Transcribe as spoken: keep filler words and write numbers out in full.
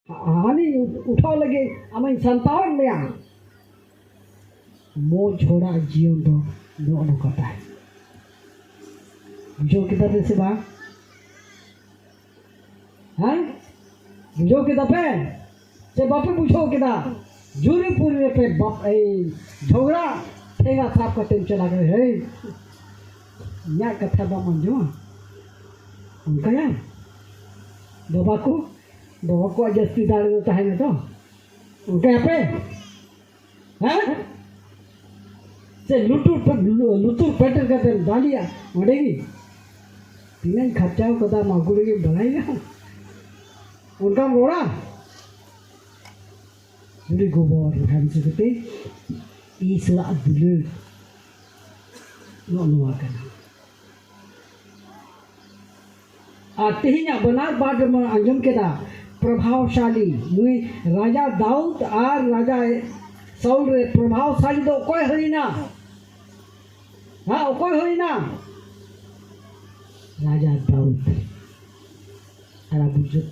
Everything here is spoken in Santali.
ᱦᱟᱹᱱᱤ ᱩᱴᱷᱟᱹᱣ ᱞᱟᱹᱜᱤᱫ ᱟᱢᱤᱧ ᱥᱟᱢᱴᱟᱣᱮᱫ ᱢᱮᱭᱟ᱾ ᱢᱚᱡᱽ ᱦᱚᱲᱟᱜ ᱡᱤᱭᱚᱱ ᱫᱚ ᱱᱚᱜᱼᱚ ᱱᱚᱝᱠᱟ ᱛᱟᱦᱮᱸ᱾ ᱵᱩᱡᱷᱟᱹᱣ ᱠᱮᱫᱟ ᱯᱮ ᱥᱮ ᱵᱟᱝ? ᱦᱮᱸ? ᱵᱩᱡᱷᱟᱹᱣ ᱠᱮᱫᱟ ᱯᱮ ᱥᱮ ᱵᱟᱯᱮ ᱵᱩᱡᱷᱟᱹᱣ ᱠᱮᱫᱟ? ᱡᱩᱨᱤ ᱯᱩᱨᱤ ᱨᱮᱯᱮ ᱵᱟᱯ-, ᱮᱭ, ᱡᱷᱚᱜᱽᱲᱟ ᱴᱷᱮᱸᱜᱟ ᱥᱟᱵ ᱠᱟᱛᱮᱢ ᱪᱟᱞᱟᱜ ᱠᱟᱱᱟ, "ᱦᱮᱭ, ᱤᱧᱟᱹᱜ ᱠᱟᱛᱷᱟ ᱵᱟᱢ ᱟᱸᱡᱚᱢᱟ?" ᱚᱱᱠᱟᱭᱟ? ᱵᱟᱵᱟ ᱠᱚ, ᱵᱟᱵᱟ ᱠᱚᱣᱟᱜ ᱡᱟᱹᱥᱛᱤ ᱫᱟᱲᱮ ᱫᱚ ᱛᱟᱦᱮᱱᱟ ᱛᱚ? ᱚᱱᱠᱟᱭᱟᱯᱮ? ᱦᱮᱸ? ᱥᱮ ᱞᱩᱛᱩᱨ ᱯᱮ-, ᱞᱩᱛᱩᱨ ᱯᱮᱴᱮᱨ ᱠᱟᱛᱮᱢ ᱫᱟᱞᱮᱭᱟ ᱚᱸᱰᱮ ᱜᱮ? ᱛᱤᱱᱟᱹᱜ ᱤᱧ ᱠᱷᱟᱨᱪᱟᱣ ᱠᱟᱫᱟ ᱢᱟᱜᱩᱨ ᱨᱮᱜᱮᱢ ᱵᱟᱲᱟᱭᱟ? ᱚᱱᱠᱟᱢ ᱨᱚᱲᱟ? ᱡᱩᱫᱤ ᱜᱚᱵᱚᱨ ᱵᱟᱠᱷᱟᱱ ᱪᱤᱠᱟᱹᱛᱮ ᱤᱥ ᱞᱟᱜ ᱫᱩᱞᱟᱹᱲ ᱱᱚᱜᱼᱚ ᱱᱚᱣᱟ ᱠᱟᱱᱟ᱾ ᱟᱨ ᱛᱮᱦᱮᱧᱟᱜ ᱵᱟᱱᱟᱨ ᱵᱟᱨ ᱨᱮᱵᱚᱱ ᱟᱸᱡᱚᱢ ᱠᱮᱫᱟ, ᱯᱨᱚᱵᱷᱟᱣᱥᱟᱞᱤ, ᱱᱩᱭ ᱨᱟᱡᱟ ᱫᱟᱣᱩᱫ ᱟᱨ ᱨᱟᱡᱟ ᱥᱟᱩᱞ ᱨᱮ ᱯᱨᱚᱵᱷᱟᱣᱥᱟᱞᱤ ᱫᱚ ᱚᱠᱚᱭ ᱦᱩᱭᱱᱟ? ᱦᱮᱸ, ᱚᱠᱚᱭ ᱦᱩᱭᱱᱟ? ᱨᱟᱡᱟ ᱫᱟᱣᱩᱫ᱾ ᱟᱨ ᱟᱵᱚ ᱡᱚᱛᱚ